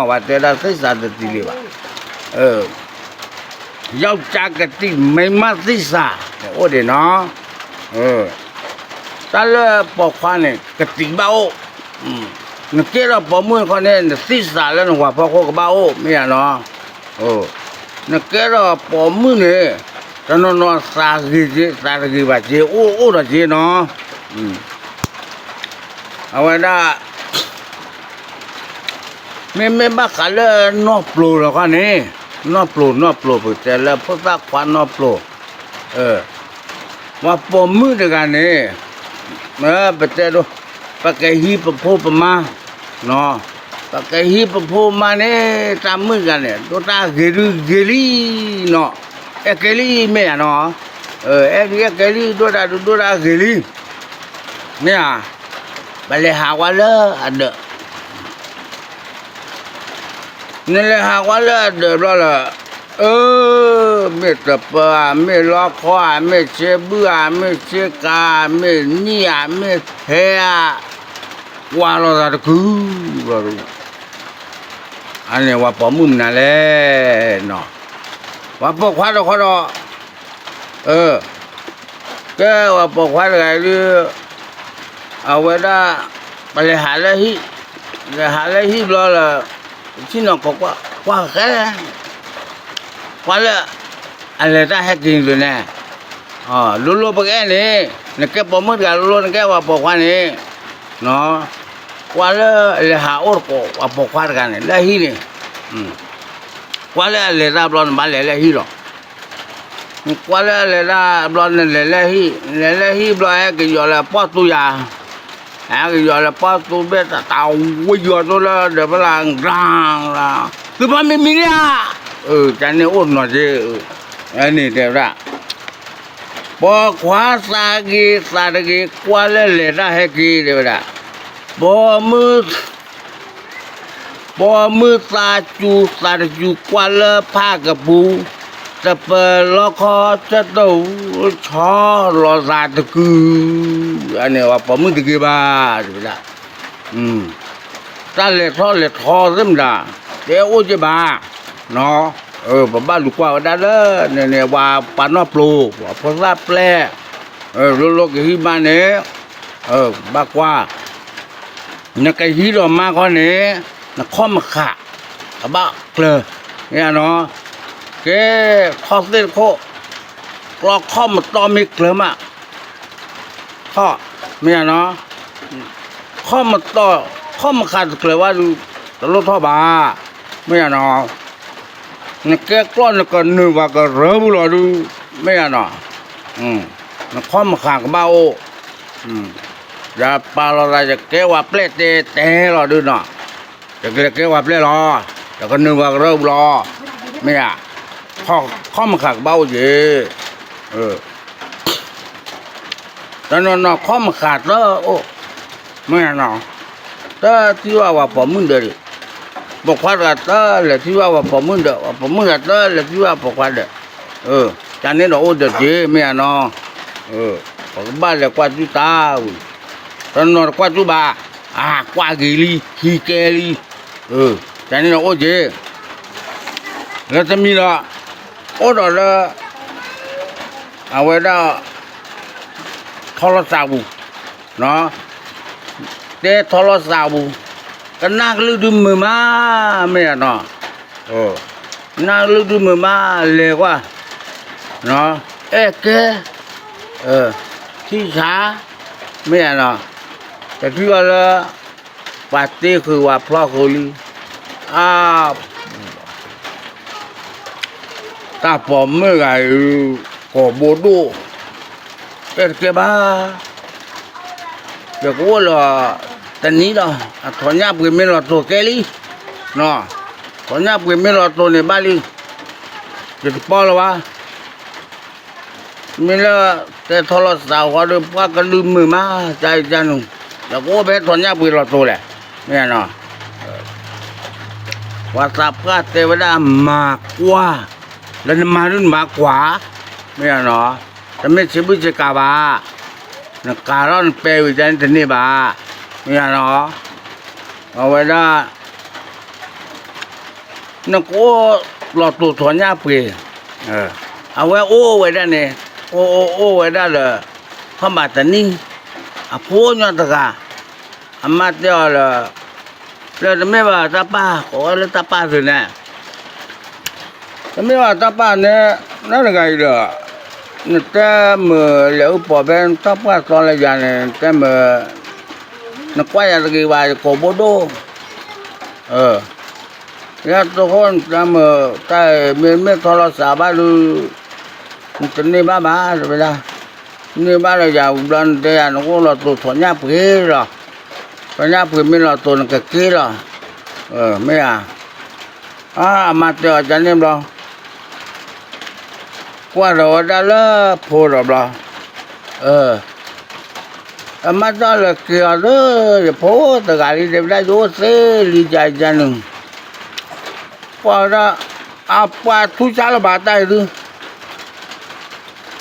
ပှၤတဲဒၣ်သ့ၣ်စးတတံၤလံဘၣ်, ယောက်ျားကတိ မိန်းမသစ္စာ အိၣ်ဒံးနီၤ, တၢ်လၢပိာ်ခွါန့ၣ် ကတိဘၣ်အိၣ်, နကဲထီၣ်ပိာ်မုၣ်တခီန့ၣ် နသစ္စာလၢနဝၤဖီခိၣ်ကဘၣ်အိၣ် မ့ၢ်ယါနီၤ, နကဲထီၣ်ပိာ်မုၣ်န့ၣ် တနီၤနီၤသးဂ့ၤက့ သးတဂ့ၤဘၣ်က့ အိၣ်အိၣ်ဒီးက့နီၤ, အဝဲဒၣ် မ့မ့ၢ်ဘၣ်ဃးလၢနီၢ်ပျိၤလီၤခီန့ၣ်, နီၢ်ပျိၤ နီၢ်ပျိၤ ပကတဲလၢဖိသၣ်ခွါနီၢ်ပျိၤ, ပှၤပိာ်မုၣ်တဂၤန့ၣ်, ပတဲဒိ, ပကဟံးပဖိပမါ, ပကဟံးပဖိပမါန့ၣ် တၢ်မုၣ်တဂၤန့ၣ် ဒိၣ်တၢ်ဂ့ၤဒုဂ့ၤလံနီၤ, အဲၣ်ကဲလံမ့ၢ်ယါနီၤ, အဲၣ်ဒုးအဲၣ်ကဲလံ ဒိၣ်တၢ်ဒုးဒိၣ်တၢ်ဂ့ၤလံ, မ့ၢ်ဧါ, ပလဲၤဟးကွၢ်လၢအဒၢး နလဲၤဟးကွၢ်လၢအဒၢးဘျီလၢ, အၢ, မ့ၢ်တပၢဧါ, မ့ၢ်လီခီဧါ, မ့ၢ်ဆ့ဘုၣ်ဧါ, မ့ၢ်ဆ့ကၤဧါ, မ့ၢ်နံၣ်ဧါ, မ့ၢ်ဟဲဧါ, ကွၢ်လီၤသးတကုာ်လီၤ, အန့ၣ်ပှၤပိာ်မုၣ်မနုၤလဲၣ်နီၤ, ပှၤပိာ်ခွါတခီဒီး ကဲပှၤပိာ်ခွါတဂၤဒုး, အဝဲဒၣ်, ပလဲၤဟးလၢဟံၣ်, လဲၤဟးလၢဟံၣ်ဘျီလၢ, ပထံၣ်နီၢ်ကီၢ်ကွၢ်ဃဲ, ကွၢ်လၢ, အလဲၤတၢ်ဟဲက့ၤန့ၣ်, လိၤလိၤပကအဲၣ်န့ၣ်, နကဲပိာ်မုၣ်တဂၤလိၤလိၤ နကဲပှၤပိာ်ခွါန့ၣ်, ကွၢ်လၢအလဲၤဟးအိၣ်တကိးပှၤပိာ်ခွါတဂၤန့ၣ် လၢဟံၣ်န့ၣ်, ကွၢ်လၢအလဲၤတၢ်ဘျီ နဘၣ်လဲၤလၢဟံၣ်လီၤ. နကွၢ်လၢအလဲၤတၢ်ဘျီ နလဲၤလၢဟံၣ်, နလဲၤလၢဟံၣ်ဘျီ ဟဲက့ၤယီၤလၢပီၢ်သူယၤ, ဟဲက့ၤယီၤလၢပီၢ်သူဘ့ၣ် တၢ်တၢ်ဝဲယီၤတိၢ်လၢဒၢးဖီလာ် ကျၢ်, သုပၢ်မ့ၢ်မံၤလံဧါ, ကန့ၣ်အိၣ်နီၤက့, န့ၣ်တဲဝဲဒၣ်, ပိာ်ခွါသးဂ့ၤသးတဂ့ၤ ကွၢ်လၢလဲၤတၢ်ဟဲက့ၤ တဲဝဲဒၣ်, ပိာ်မုၣ် ပိာ်မုၣ်သးစူၤသးတစူၤ ကွၢ်လၢဖးကပူၤ, တပၢၤလီခီဆၢတိၢ်, ဆီလီၤသးတကုၤ, အန့ၣ်ဝဲပိာ်မုၣ်တဂ့ၤဘၣ် တဲဝဲဒၣ်, တၢ်လဲၤထီၣ်လဲၤထီသ့ၣ်မတၤ တအိၣ်က့ဘၣ်, ပဘၣ်လူၤကွၢ်ဝဲဒၣ်လၢ န့ၣ်န့ၣ် ပှၤပာ်နီၣ်ပျိၤ ပှၤဖိသၣ်ပျဲၢ်, လိၤလိၤကဟံးမးန့ၣ်, ဘၣ်ကွၢ် နကဟံးဒီးမါခီန့ၣ်, နခီၣ်မဃာ် ကဘၣ်ကျၢၤ, မ့ၢ်နီၤ, ကဲ, ခီၣ်သ့ၣ်တခိၣ်, ကျီခီၣ်မတီၢ်မ့ၢ်ကျၢၤမး, ထီၣ်, မ့ၢ်နီၤ, ခီၣ်မတီၢ်, ခီၣ်မဃာ်တကျၢၤဘၣ်ဒုး, တလိၣ်ထီၣ်ဘၣ်, မ့ၢ်နီၤ, နကဲကျီၢ်နကနုာ်ပှၤကရၢပူၤလီၤဒုး, မ့ၢ်နီၤ, နခီၣ်မဃာ်ကဘၣ်အိၣ်, ယပာ်လီၤသးယကဲဝဲပျဲၢ်တဲတဲလီၤဒုးနီၤ, ယကလဲၤကဲဝဲပျဲၢ်လီၤ, ယကနုာ်ပှၤကရၢပူၤလီၤ, မ့ၢ်ဧါ, ခီၣ်မဃာ်ကဘၣ်အိၣ်က့ၤ တနီၤနီၤခီၣ်မဃာ်တအိၣ်, မ့ၢ်နီၤ, တထံၣ်ဘၣ်ပှၤပိာ်မုၣ်ဒၢးဒံး, ပိာ်ခွါတဂၤတလဲၤထံၣ်ဘၣ်ပှၤပိာ်မုၣ်ဒၢး, ပှၤပိာ်မုၣ်တဂၤတလဲၤထံၣ်ဘၣ်ပိာ်ခွါဒၢး, ကန့ၣ်ဒီးအိၣ်ဒီးက့ၤ မ့ၢ်နီၤ, ပကဘၣ်လဲၤကွၢ်စုတၢ်ဝံၤ, တနီၤတကွၢ်စုဘၣ်, အါ ကွၢ်က့ၤလံ ဟံးကဲလံ, ကန့ၣ်ဒီးအိၣ်က့ၤ လၢတမံၤဒီး, အိၣ်ဒီးလၢ, အဝဲဒၣ်, ထီလီၤသးပူၤ, တဲထီလီၤသးပူၤ, ကနၣ်ကလုၢ်ဒုးမုာ်မး, မ့ၢ်နီၤ, နၢ်ကလုၢ်ဒုးမုာ်မး လဲၤကွၢ်, အဲၣ်ကဲ, ထံၣ်ဆါ, မ့ၢ်နီၤ, တထံၣ်ဘၣ်လၢ ပှၤတ့ဃုာ်ဝဲဖျီဃုာ်လံ, အါ, တၢ်ပိာ်မုၣ်ဂၤအံၤ, ကိာ်ဘိဒိၣ်, အဲၣ်တကဲဘၣ်, ယကအိၣ်လီၤ, တနံၤလီၤ, အထိးညၣ်ပှ့ၤမ့ၢ်လီၤတိာ်ကဲလံ, ထိးညၣ်ပှ့ၤမ့ၢ်လီၤတိာ်န့ၣ်ဘၣ်လံ, ယတပီလၢၤဘၣ် မ့ၢ်လၢ, တဲထီလီၤသးဃီဒီး ပှၤကလုၢ်မုာ်မး, ကနုာ်, ဒီးကအိၣ်ဖဲထိးညၣ်ပှ့ၤလီၤတိာ်လဲၣ်, မ့ၢ်နီၤ, ပှၤသးပှၢ်တဲဝဲဒၣ်မၤကွၢ်, လၢနမၤဒုးနမၤကွၢ်, မ့ၢ်နီၤ, တမ့ၢ်ဆံးဘုၣ်ဆံးကၤဘၣ်, နကၤထီၣ်နပဲဝံၤန့ၣ်တန့ၢ်ဘၣ်, မ့ၢ်နီၤ, အဝဲဒၣ် နကအိၣ်လီၤတိာ်ထိးညၣ်ပှ့ၤ, အဝဲအိၣ်ဝဲဒၣ်န့ၣ်, အိၣ်အိၣ်အိၣ်ဝဲဒၣ်ဒီး, ခီၣ်ဘးတနံၣ်, အဖိညီတဂၤ, အမါတဲအီၤလၢ, လၢတမ့ၢ်ဘၣ်တၢ်ပာ် ကိးဝဲလၢတၢ်ပာ်သ့ၣ်န့ၣ် တမ့ၢ်ဘၣ်တၢ်ပာ်န့ၣ်, နတဂၤအံၤဒီး, နတဲမုာ်လဲၤအိၣ်ပိာ်ဖဲနတၢ်ပှၢ်သီလၢယၤန့ၣ် တဲမုာ်, နကွၢ်ယၤတဂ့ၤဘၣ် ယကိာ်ဘိဒိၣ်, ယတိၢ်ဃီၣ်နတဲမုာ်, တၢ်မ့ၢ်မ့ၢ်ထီလီၤစးဘၣ်ဒုး, နတန့ၢ်ဘၣ်ဘၣ် တဲဝဲဒၣ်, န့ၢ်ဘၣ်ဒီးယၤဝံၤဘျီနတဲယၤ နကအိၣ်လီၤတိာ်ထိးညၣ်ပှ့ၤလီၤ, ထိးညၣ်ပှ့ၤမ့ၢ်လီၤတိာ်နကက့ၤလီၤ, မ့ၢ်ဧါ, အမါတဲအီၤကန့ၣ်ဘျီ ကွၢ်ဒီးဝဲဒၣ်လၢဖိဒီးဘျီ, အမါတဲလၢက့ၤအီၤလၢ ယဖိတဂၤလံ တဲဝဲဒၣ် ယအိၣ်သ့လံ ယၤယၤန့ၣ်, ကွၢ်ဝဲဒၣ်, အပှၤထူၣ်ဆါလၢၤဘၣ်တၢ်အံၤဒုး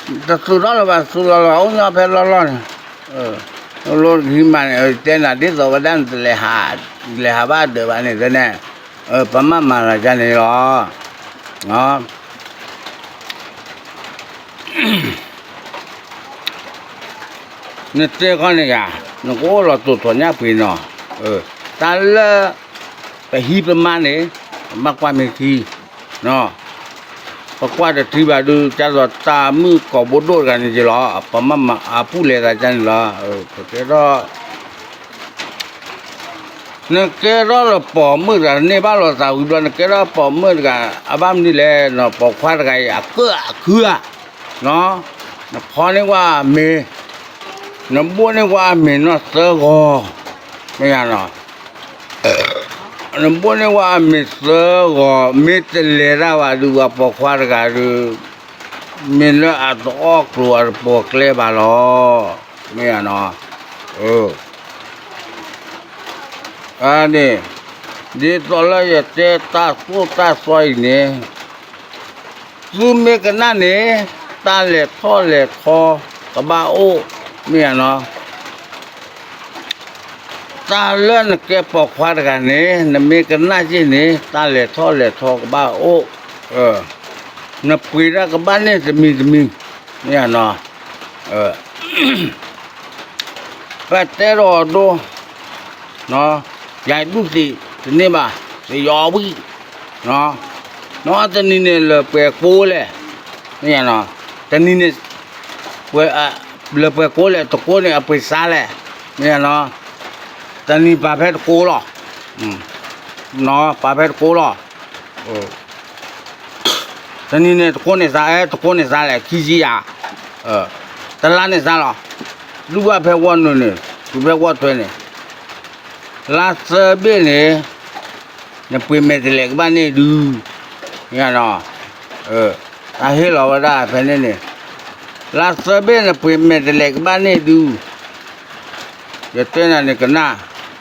တသူၣ်ထီၣ်လၢၤဘၣ် သူၣ်လီၤလီၤ အိၣ်ညီဖဲလီၢ်လီၢ်န့ၣ်, လိဟံးမးန့ၣ် တဲနၤဒ်သိးဝဲဒၣ် နတလဲၤဟးဘၣ်ဒၢးဘၣ်န့ၣ် တဲန့ၣ်, ပမၤမၤလၢၤယၤန့ၣ်လီၤ. နတဲခီန့ၣ်ယၤ, နကအိၣ်လီၤတိာ်ထိးညၣ်ပှ့ၤနီၤ, တၢ်လၢ ပဟံးပမါန့ၣ်, ပမၤကွၢ်မ့ၢ်ထံ, ပကွၢ်တထံဘၣ်ဒုး ကၢ်သိးတၢ်မုၣ်ကိာ်ဘိဒိၣ်တဂၤန့ၣ်က့ၤလီၤ, ပမၤအပူၤလဲၤသးကန့ၣ်လီၤ, ပကဲထီၣ် နကဲထီၣ်လၢပိာ်မုၣ်တဂၤ နန့ၢ်ဘၣ်လိာ်သးဝံၤဘျီ နကဲထီၣ်ပိာ်မုၣ်တဂၤ အဘၣ်မနုၤလဲၣ်, နပိာ်ခွါတဂၤအံၤ အကၢၣ်အခူဧါ, နဖီန့ၢ်ကွၢ်အမ့ၤ, နဘိၣ်န့ၢ်ကွၢ်အမ့ၤနီၢ်သၢဂီၤ, မ့ၢ်ဧါနီၤ, နဘိၣ်န့ၢ်ဝဲအမ့ၢ်သၢဂီၤ မ့ၢ်တလဲၤတၢ်ဘၣ်ဒုး ပှၤပိာ်ခွါတဂၤဒုး မ့ၢ်လၢအတအီၣ်ကျိၤအတပိာ်ကျဲဘၣ်လီၤ. မ့ၢ်ဧါနီၤ, အန့ၣ် ဒ်သိးလၢယတဲတၢ်သိၣ်တၢ်သီအံၤန့ၣ် သုမ့ၢ်ကနၣ်န့ၣ် တၢ်လဲၤထီၣ်လဲၤထီကဘၣ်အိၣ်, မ့ၢ်ဧါနီၤ. တၢ်လၢနကဲပိာ်ခွါတဂၤန့ၣ် နမ့ၢ်ကနၣ်က့ၢ်န့ၣ် တၢ်လဲၤထီၣ်လဲၤထီကဘၣ်အိၣ်, နပှ့ၤတၢ်ကဘၣ်န့ၢ်တမံၤတမံၤ, မ့ၢ်ဧါနီၤ. ပတဲဒီးအဒိ ယဒူၣ်သ့ၣ်တန့ၢ်ဘၣ်, ယအီဝံၣ်, နီတနံၤန့ၣ်လၢပှဲၤကိးလဲၣ်, မ့ၢ်ဧါနီၤ, တနံၤန့ၣ် လၢပှဲၤကိးလဲၣ် တကိးန့ၣ် အပှ့ၤစါလဲၣ်, မ့ၢ်ဧါနီၤ, တနံၤပာ်ဖဲတကိးလီၤ, ပာ်ဖဲတကိးလီၤ. တနံၤန့ၣ် တကိးန့ၣ်စါ, အဲ တကိးန့ၣ်စါလဲၣ် ခံဆံယၤ, တလါန့ၣ်စါလီၤ, ဒူၣ်ဘၣ်ဖဲဝီနုာ်န့ၣ် တုၤဖဲဝီထွဲန့ၣ်, လါသၢဘ့ၣ်န့ၣ် နပှ့ၤမဲာ်တလဲးကဘၣ်န့ၢ်ဒုး, မ့ၢ်ဧါနီၤ, တၢ်ဟ့ၣ်လီၤဝဲဒၣ်ဖဲန့ၣ်န့ၣ်, လါသၢဘ့ၣ်နပှ့ၤမဲာ်တလဲးကဘၣ်န့ၢ်ဒုး ယတဲနၤန့ၣ်ကနၣ်,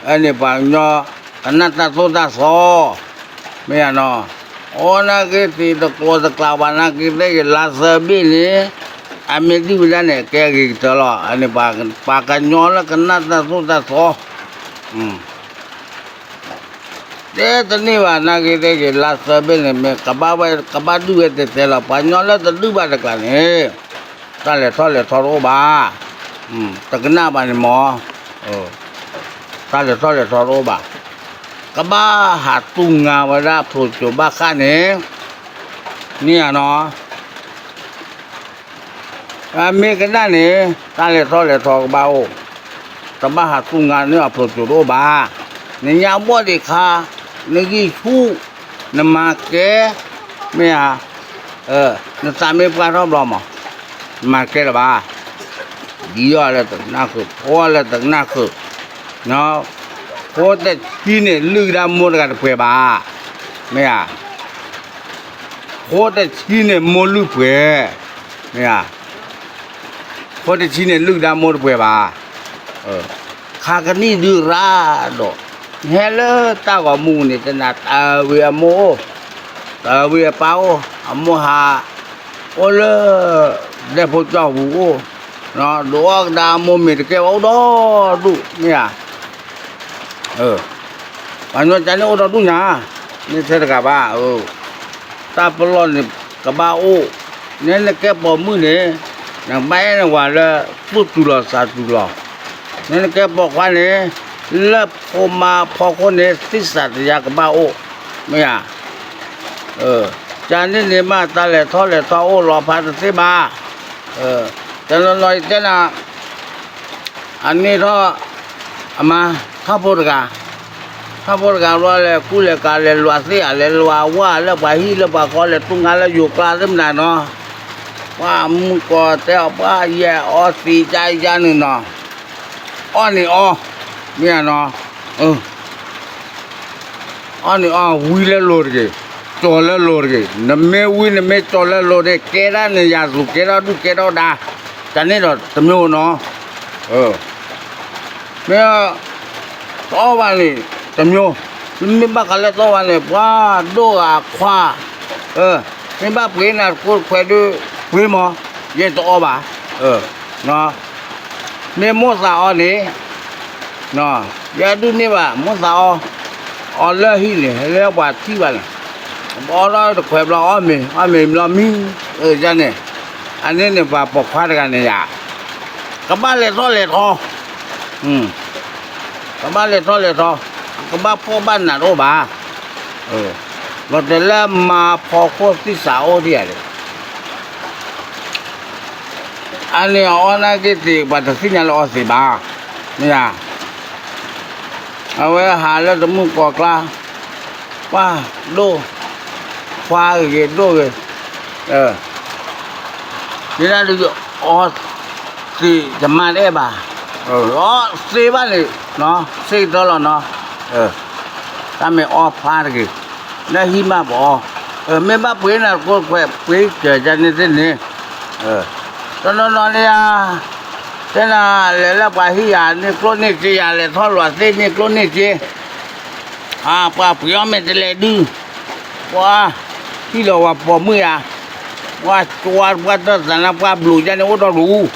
အန့ၣ်ပှၤကညီကနၣ်တၢ်သိၣ်တၢ်သီ, မ့ၢ်ဧါနီၤ, အိၣ်နာ်က့သ့ၣ်တကျိၤတကျးဘၣ်နာ်က့သ့ၣ်ဂ့ၤ လါသၢဘ့ၣ်န့ၣ်, အမ့ၢ်ဒုၣ်ဝဲဒၣ်န့ၣ် ကဲဂ့ၤကတၢၢ်လီၤ, အန့ၣ်ပှၤကညီလၢကနၣ်တၢ်သိၣ်တၢ်သီ တဲတန့ၢ်ဘၣ်နာ်က့သ့ၣ်ဂ့ၤ လါသၢဘ့ၣ်န့ၣ် မ့ၢ်ကဘၣ်ဝဲ ကဘၣ်ဒုၣ်ဝဲတဲတဲလီၤ, ပှၤကညီလၢတဒုၣ်ဘၣ်တကျါန့ၣ်, တၢ်လဲၤထီၣ်လဲၤထီတအိၣ်ဘၣ်, တကနၣ်ဘၣ်န့ၣ်မ့ၢ်, တၢ်လဲၤထီၣ်လဲၤထီတအိၣ်ဘၣ်, ကဘၣ်ဟးတူၢ်ငါဝဲဒၣ်ဖျိးစိၤဘၣ်ဃးန့ၣ်, မ့ၢ်ဧါနီၤ အမ့ၢ်ကနၣ်န့ၣ် တၢ်လဲၤထီၣ်လဲၤထီကဘၣ်အိၣ်, တဘၣ်ဟးတူၢ်ငါန့ၢ်အဖျိးစိၤတအိၣ်ဘၣ်, နညါဘီၣ်ဒံးခါ, နဂံၢ်ဆူၣ်, နမၤကဲ, မ့ၢ်ဧါ, နသးမ့ၢ်ပှၢ်ထီၣ်ဘျီမး, နမၤကဲလၢၤဘၣ်, ဒ်အီၤလၢတကနၣ်ဃုာ် ဖိလၢတကနၣ်ဃုာ်, ဖိတဆံန့ၣ် လုၢ်ကဒါမိၢ်တဂၤတပှဲၤဘၣ်, မ့ၢ်ဧါ ဖိတဆံန့ၣ် မိၢ်လုၢ်ပှဲၤ, မ့ၢ်ဧါ, ဖိတဆံန့ၣ် လုၢ်ကဒါမိၢ်တပှဲၤဘၣ်, ခါကနံၣ်ဒုးရၣ်ဒီး, ဟဲလၢတၢ်ဂီၤမူန့ၣ် တနၤတၢ်ဝံၤအမိၢ်အိၣ်, တၢ်ဝံၤအပၢ်အိၣ်, အမိၢ်ဟး, အိၣ်လၢ, ဒဲဖိကၠီၢ်ပူၤအိၣ်, ဒုးအီၣ်ကဒါအမိၢ်မ့ၤတကဲဘၣ်အိၣ်ဒီဒူၣ် မ့ၢ်ဧါ ပှၤညီကန့ၣ်အိၣ်ဒီဒူၣ်ညါ, န့ၣ်ထဲတဂၤဘၣ်, တၢ်ပလီၢ်န့ၣ်ကဘၣ်အိၣ်, နဲနကဲပိာ်မုၣ်န့ၣ်, နကဘၣ်အဲၣ်နဝၤလၢ သူၣ်တူၢ်လီၤသးတူၢ်လီၤ, နဲနကဲပိာ်ခွါန့ၣ်, လၢဖိမါဖီခိၣ်န့ၣ် သစ္စာတရားကဘၣ်အိၣ်, မ့ၢ်ဧါ ကန့ၣ်န့ၣ်မး တၢ်လဲၤထီၣ်လဲၤထီအိၣ်လီၤဖးတသ့ဘၣ်, တနီၤနီၤယတဲနၤ, အန့ၣ်ထီၣ်, အမါ, ထီၣ်ဖိတဂၤ, ထီၣ်ဖိတဂၤဘျီလဲၤကူလဲၤကၤလဲၤလွးသ့ၣ်ဧါ လဲၤလွးဝၣ်လၢပှၤဟံၣ်လၢပှၤဃီလဲၤတူၢ်ငါလၢယိၤကျါသ့ၣ်မနုၤနီၤ, ပှၤမုၢ်ကီၢ်တဲအီၤပှၤယဲၢ်အီသံးကါယါန့ၣ်နီၤ, အီၣ်န့ၣ်အီ, မ့ၢ်ဧါနီၤ အီၣ်န့ၣ်အီ ဝံလၢလိၤတဂ့ၤ, ကၠီၤလၢလိၤတဂ့ၤ, နမ့ၢ်ဝံနမ့ၢ်ကၠီၤလၢလိၤန့ၣ် ကဲဒၣ်နယၤသူၣ် ကဲထီၣ်ဒူၣ်ကဲထီၣ်ဒါ, တၢ်န့ၣ်ဒီးတမံၤနီၤ, မ့ၢ်, တအီၣ်ဘၣ်န့ၣ်, တမံၤ, မ့ၢ်ဘၣ်ဃးလၢတအီၣ်ဘၣ်န့ၣ် ပှၤဒိၣ်ဂၤခွါ, မ့ၢ်ဘၣ်ပှ့ၤနၤတကိးတခွဲးဒုး, ပှ့ၤမး, ယဲတအီၣ်ဘၣ်, မ့ၢ်မိၣ်သးအီန့ၣ်, ယဒုးန့ၢ်ဘၣ် မိၣ်သးအီ, အီလၢဟံၣ်န့ၣ် လၢပှၤထံၣ်ဘၣ်န့ၣ်, အီလီၤတခွဲးဘျီအီၣ်မ့ၤ အီၣ်မ့ၤဘျီမံ, န့ၣ်, အန့ၣ်န့ၣ်ပှၤပိာ်ခွါတဂၤန့ၣ်ယါ, ကဘၣ်လဲၤထီၣ်လဲၤထီ, ကဘၣ်လဲၤထီၣ်လဲၤထီ, ကဘၣ်ဖှီၣ်ဘၣ်နးတအိၣ်ဘၣ်, လီၤတဲာ်လၢမါဖီခိၣ်သံၣ်စးအိၣ်ဒံးဧါန့ၣ် အန့ၣ်အီၣ်နာ်က့သ့ၣ် ပှၤတသ့ၣ်ညါလၢအီသံးဘၣ်, မ့ၢ်ဧါ, အဝဲဟးလၢတမုၢ်ကီၢ်ကျါ, ပှၤဒိၣ်, ခွါဂ့ၤဒိၣ်ဂ့ၤ, မ့ၢ်ဒၣ်ဒုးအီသံးယမါတအဲၣ်ဘၣ်, အီသ့ဘၣ်န့ၣ်, သ့ကတၢၢ်လီၤနီၤ, တၢ်မ့ၢ်အီၣ်ဖျါတဂ့ၤ, လၢဟံၣ်မးပအီ, မ့ၢ်ဘၣ်ပှ့ၤနၤကိးခွဲး ပှ့ၤစၢၤယၤန့ၣ်သ့ၣ်န့ၣ်, တနီၤနီၤန့ၣ်ဧါ, တဲနၤ လဲၤလၢပှၤဟံၣ်ယၤ န့ၢ်ကျိၣ်န့ၢ်စ့ယၤ လဲၤထီၣ်လီၤသ့ၣ်န့ၢ်ကျိၣ်န့ၢ်စ့, ပှၤပှ့ၤအီၣ်မဲာ်တဲးလဲးဒု, ပှၤ ဟံၣ်လီၤဝဲပိာ်မုၣ်ယၤ, ပှၤကွၢ်ပှၤတၢ်သးနါ ပှၤဘျုးယၤန့ၣ်အိၣ်ဒီးလူၤ,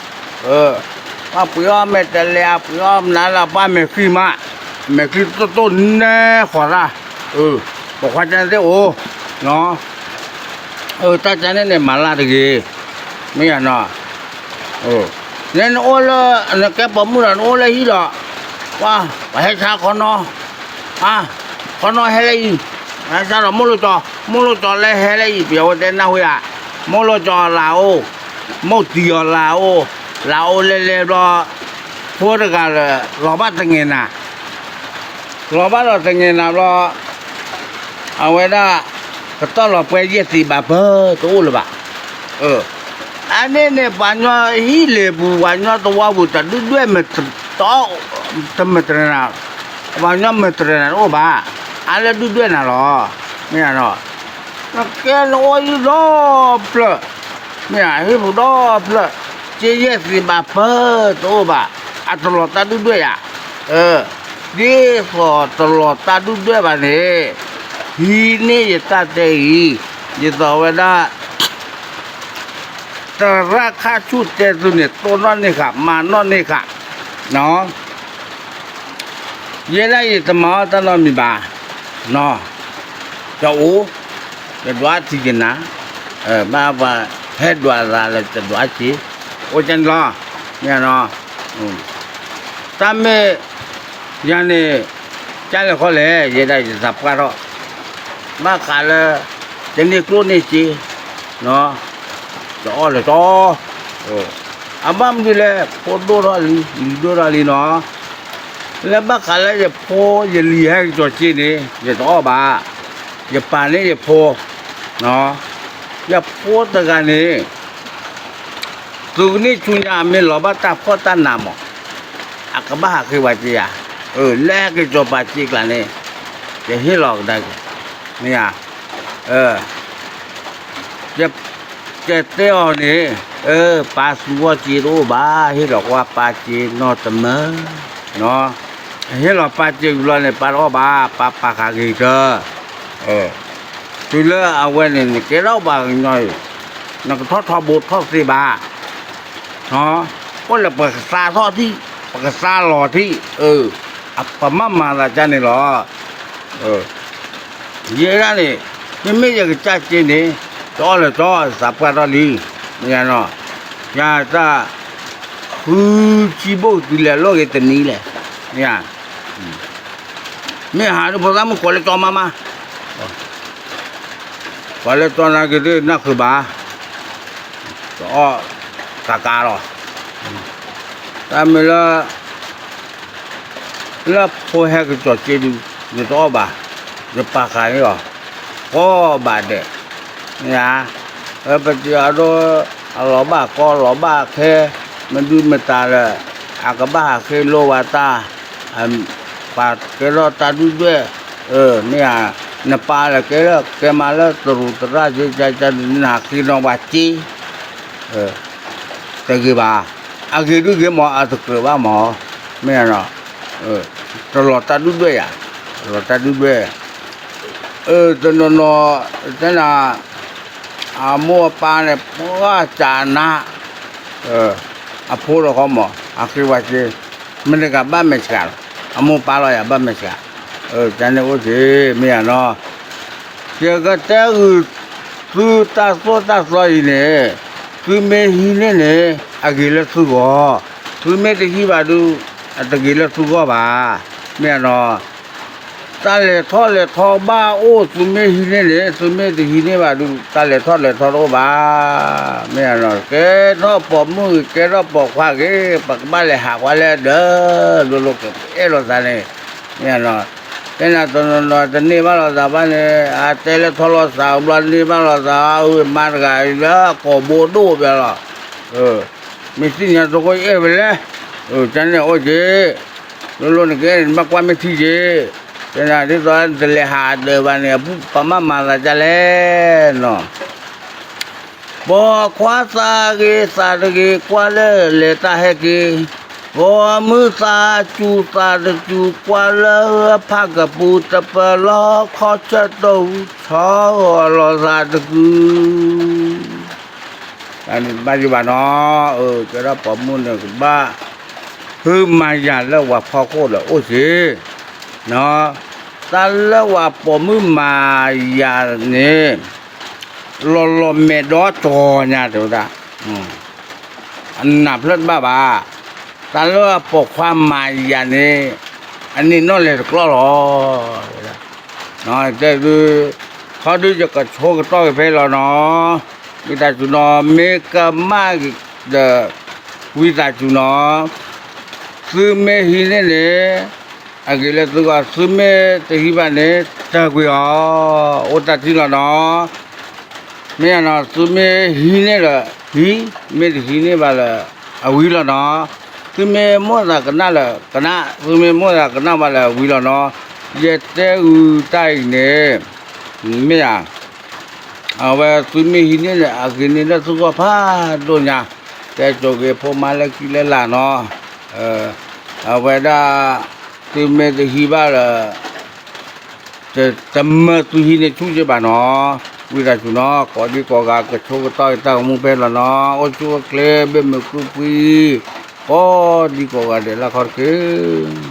ပှၤပှ့ၤအီၣ်မဲာ်တဲးလဲး ပှ့ၤအီၣ်မနုၤလၢပှၤမဲာ်ချံမး, မဲာ်ချံတိၢ်တိၢ်နဲဃီၤတၢ်, ပိာ်ခွါကန့ၣ်သ့ၣ်အိၣ်, တၢ်ကန့ၣ်န့ၣ်မၤလၢတဂ့ၤ, မ့ၢ်ယၤနီၤ, နအိၣ်လၢ နကဲပိာ်မုၣ်ဒီး နအိၣ်လၢဟံၣ်ဒီး, ပှၤ ပှၤဟဲဆါခီနီၤ, ခီနီၤဟဲလၢအံၤ, ဟဲဆါဒီးမိၢ်လိၣ်ကၠီ, မိၢ်လိၣ်ကၠီလၢဟဲလၢအံၤ ပယီၤဝဲတဲနၢ်ဟူယၤ, မိၢ်လိၣ်ကၠီလၢအအိၣ်, မိၢ်တံၤအီၤလၢအအိၣ်, လၢအအိၣ်လဲၤလဲၤဘျီ, ဖိတဂၤလၢ လီၤဘၣ်တငဲၤနၤ လီၤဘၣ်ဒီးတငဲၤနၤဘျီ, အဝဲဒၣ် ကတီၢ်လီၤပှဲၤယဲၢ်သံးဘၣ်ပၢၢ်တအိၣ်လၢၤဘၣ်, အန့ၣ်န့ၣ် ပှၤညီဟံၣ်လ့ၤပူၤ ပှၤညီတဝီပူၤ တၢ်ဒုၣ်ဒွဲၣ်မ့ၢ်တ တမ့ၢ်တရၢနၤ, ပှၤညီမ့ၢ်တရၢနၤတအိၣ်ဘၣ်, အါလၢဒုၣ်ဒွဲၣ်နၤလီၤ, မ့ၢ်ဧါနီၤ, နကဲနအိၣ်ယံၤဒီဖျၢၣ်, မ့ၢ်ဧါ ဟံၣ်ပူၤဒီဖျၢၣ်, က့ယဲၢ်သံးဘၣ်ပၢၢ်တအိၣ်ဘၣ်, အတလီၤတၢ်ဒုၣ်ဒွဲၣ်ယၤ, ဒ်သိးတလီၤတၢ်ဒုၣ်ဒွဲၣ်ဘၣ်န့ၣ်, ဟံးန့ၢ်ယတၢ်တဲအံၤ, ဒ်သိးဝဲဒၣ် သရၣ်ခါဆူၣ်တဲသုန့ၣ် တိၢ်နီၣ်န့ၢ်ဃာ် မၤနီၣ်န့ၢ်ဃာ်, ယဲဒၣ်ယတမၤအီၣ်တၢ်နီတမံၤဘၣ်, တအိၣ်, ယဒွးထံၣ်က့ၤနၤ, ဘၣ်ပှၤဟဲဒွးသးလၢတဒွးက့ၤ, အိၣ်ကန့ၣ်လီၤ, မ့ၢ်ဧါနီၤ, တၢ်မ့ၢ်ယၤန့ၣ်, ကလဲၤခီလဲၣ် ယဲဒၣ်ယသးပှၢ်ထီၣ်, ဘၣ်ဃးလၢ တန့ၢ်ကျိၣ်န့ၢ်စ့, တအီၣ်လၢၤကၠီ, အဘၣ်မနုၤလဲၣ် ဖိဒိၣ်ထီၣ်လံ လံၤဒိၣ်ထီၣ်လံနီၤ, လၢဘၣ်ဃးလၢယဖိယလံၤဟဲက့ၤကၠီၤစ့န့ၣ် ယတအီၣ်ဘၣ်, ယပာ်န့ၢ်ယဖိ, ယဖိတဂၤန့ၣ် သုးကန့ၢ်ဆူညါ အမ့ၢ်လီၤဘၣ်တၢ်ဖှီၣ်တၢ်နးမး, အကဘၣ်ဟးဃ့ဝဲစ့ယၤ, လၢက့ၤကၠီၤပာ်စ့ကျါန့ၣ်, ယဟ့ၣ်လီၤကဒါက့ၤ, မ့ၢ်ဧါ, ယတဲအီၤန့ၣ်, ပာ်သူဂီၢ်စ့တအိၣ်ဘၣ်, ဟ့ၣ်လီၤကွၢ်ပာ်စ့နီတမၢၢ်, ဟ့ၣ်လီၤပာ်စ့ဘျီန့ၣ် ပာ်တအီၣ်ဘၣ်, ပာ်ပာ်ဃာ်ဂ့ၤကၢ, တုၤလၢအဝဲန့ၣ် နကဲထီၣ်ပှၤကညီအံၤ, နကထီၣ်ထီဘိထီၣ်သ့ဘၣ်, အိၣ်လၢပကသါထီၣ်ထံၣ်, ပကသါလီၤထံၣ်, ပမၤမၤသးကန့ၣ်လီၤ, ယဲဒၣ်န့ၣ်, မ့မ့ၢ်ယကစၢ်စ့န့ၣ်, တအီၣ်လၢၤကၠီ သးပှၢ်ထီၣ်လံ, မ့ၢ်ဧါနီၤ, ယၤတၢ် ဃုဆံဘိၣ်တုၤလဲၤလိာ်က့ၤတနံၤလဲၣ်, မ့ၢ်ဧါ, မ့ၢ်ဟးဒ်ဖိသၣ်မုၣ်ကိးလၢကၠီမါမါ, ပှၤလၢကၠီနာ်က့ၤဒ်နၢ်ဃုာ်ဘၣ်, တအီၣ်ကးကးလီၤ, တၢ်မ့ၢ်လၢ လၢဖိဟဲက့ၤကၠီၤစ့ဒုး, ယတအီၣ်ဘၣ်, ယပာ်ဃာ်န့ၢ်အီၤ, ကိးဘၣ်ဒဲး, မ့ၢ်ဧါ, ပစံးအဒိ, အလီၤဘၣ်ကီလီၤဘၣ်ခဲ, မဒုမတၤလၢာ်, အကဘၣ်ဟးဃ့လိဝဲတၢ်, ပှၤကဲထီၣ်တၢ်ဒုၣ်ဒွဲၣ်, မ့ၢ်ဧါ, နပၢ်လၢကဲလၢကဲမးလၢတရူးသရၣ်ကကဒုး နဟးဃ့နီၣ်ပှၤစ့ တဂ့ၤဘၣ်, အဂ့ၤဒုဂ့ၤမး အတကြၢးဘၣ်မး, မ့ၢ်ဧါနီၤ, တလီၤတၢ်ဒုၣ်ဒွဲၣ်ယၤ, တလီၤတၢ်ဒုၣ်ဒွဲၣ်, တနီၤနီၤ, တဲနၤ, အမိၢ်အပၢ်န့ၣ် ပှၤစးနါ, အဖိဒီးဃီမး အဃ့ဝဲစ့, မ့ၢ်တဂၤဘၣ်မဲာ်ဆှးလီၤ, အမိၢ်ပၢ်လီၤယၤဘၣ်မဲာ်ဆှး, တၢ်န့ၣ်အိၣ်က့ၤ မ့ၢ်ဧါနီၤ, ယကတဲဂုာ် သုတၢ်သိၣ်တၢ်သီအံၤန့ၣ်, သုမ့ၢ်ဟံးန့ၢ်န့ၣ် အဂ့ၤလၢသုဂီၢ်, သုမ့ၢ်တဟံးဘၣ်ဒုး, အတဂ့ၤလၢသုဂီၢ်ဘၣ်, မ့ၢ်ဧါနီၤ, တၢ်လဲၤထီၣ်လဲၤထီဘၣ်အိၣ် သုမ့ၢ်ဟံးန့ၢ်န့ၣ် သုမ့ၢ်တဟံးန့ၢ်ဘၣ်ဒုး တၢ်လဲၤထီၣ်လဲၤထီတအိၣ်ဘၣ်, မ့ၢ်ဧါနီၤ, ကဲထီၣ်ပိာ်မုၣ်ဂ့ၤ ကဲထီၣ်ပိာ်ခွါဂ့ၤ ပကဘၣ်လဲၤဟးကွၢ်လၢဒၢး, လိၤလိၤကအဲၣ်လိာ်သးန့ၣ်, မ့ၢ်ဧါနီၤ, တဲနၤတနီၤနီၤ တန့ၢ်ဘၣ်လိာ်သးဘၣ်န့ၣ် အတဲလၢထီၣ်လိာ်သးဘျီ န့ၢ်ဘၣ်လိာ်သး အဝဲမါတဂၤအံၤလၢကိာ်ဘိဒိၣ်ဘၣ်လီၤ, မ့ၢ်သ့ၣ်ညါသကိးအဲၣ်ဝဲလဲၣ်, တၢ်န့ၣ်အိၣ်က့ၤ, လိၤလိၤနကအဲၣ်န့ၣ် နဘၣ်ကွၢ်မ့ၢ်ထံက့ၤ, ဒ်သိးတလဲၤဟးဒၢးဘၣ်န့ၣ် အပူၤပမၣ်မၤသးဒ်လဲၣ်နီၤ. ပိာ်ခွါသးဂ့ၤသးတဂ့ၤ ကွၢ်လၢလဲၤတၢ်ဟဲက့ၤ, ပိာ်မုၣ်သးစူၤသးတစူၤ ကွၢ်လၢဖးကပူၤ တပၢၤလီၤခီဆၢတိၢ် ဆီဂီၤလီၤသးတကုၤ တၢ်န့ၣ်တဘၣ်ယိၣ်ဘၣ်နီၤ. အၢ ကဲထီၣ်ပိာ်မုၣ်န့ၣ်ကဘၣ် ဟုမၤယၤလၢပှၤဖီခိၣ်ဒီးအိၣ်စ့ၢ်, တၢ်လၢပှၤပိာ်မုၣ်မၤယၤန့ၣ် လီၤလီၤမဲာ်ဒီးကီၤညါတဲဝဲဒၣ်, အနၢ်ဖျၢၣ်တဘၣ်ဘၣ်, တၢ်လၢပိာ်ခွါမၤယၤန့ၣ် အန့ၣ်နီၣ်လဲၤတကျီၢ်လီၤ. တဲဒုး ခီဒုးယကဆိကတီၢ်က့ၤဖဲလီၤနီၤ, ဝံသးစူၤနီၤ မ့ၢ်ကမၣ်ဒီး ဝံသးစူၤနီၤ, သုမ့ၢ်ဟံးန့ၢ်န့ၣ် အဂ့ၤလၢသုဂီၢ် သုမ့ၢ်တဟံးဘၣ်န့ၣ် တၢ်ကွံာ်အီၤ အိၣ်တၢ်ထံလီၤနီၤ. မ့ၢ်နီၤ သုမ့ၢ်ဟံးန့ၢ်လၢ ဟံး, မ့ၢ်တဟံးန့ၢ်ဘၣ်လၢ အဝံၤလီၤနီၤ. သုမ့ၢ်မိၣ်သးကနၣ်လၢကနၣ်, သုမ့ၢ်မိၣ်သးကနၣ်ဘၣ်လၢအဝံၤလီၤနီၤ. ယတဲဂုာ်တၢ်အံၤန့ၣ် မ့ၢ်ဧါ အဝဲသုမ့ၢ်ဟံးန့ၢ်န့ၣ် အဂ့ၤန့ၢ်လၢသုဂီၢ်ဖးဒိၣ်ညါ, တဲစိၤက့ၤဖိမါလၢခံလၢလာ်နီၤ, အဝဲဒၣ် သုမ့ၢ်တဟံးဘၣ်လၢ တမၢသုဟံးန့ၢ်ဆူၣ်က့ဘၣ်နီၤ, ဝံသးစူၤနီၤ ကိးဒံကိးဂၤကဆိကတီၢ်က့ၤတၢ်ဂီၤမူဖဲလီၤနီၤ, အိၣ်ဆူၣ်အိၣ်ချ့ ဘၣ်မုာ်ခုၣ်ဖှံ ကိးဒံကိးဂၤဒဲးလၢခီတက့ၢ်.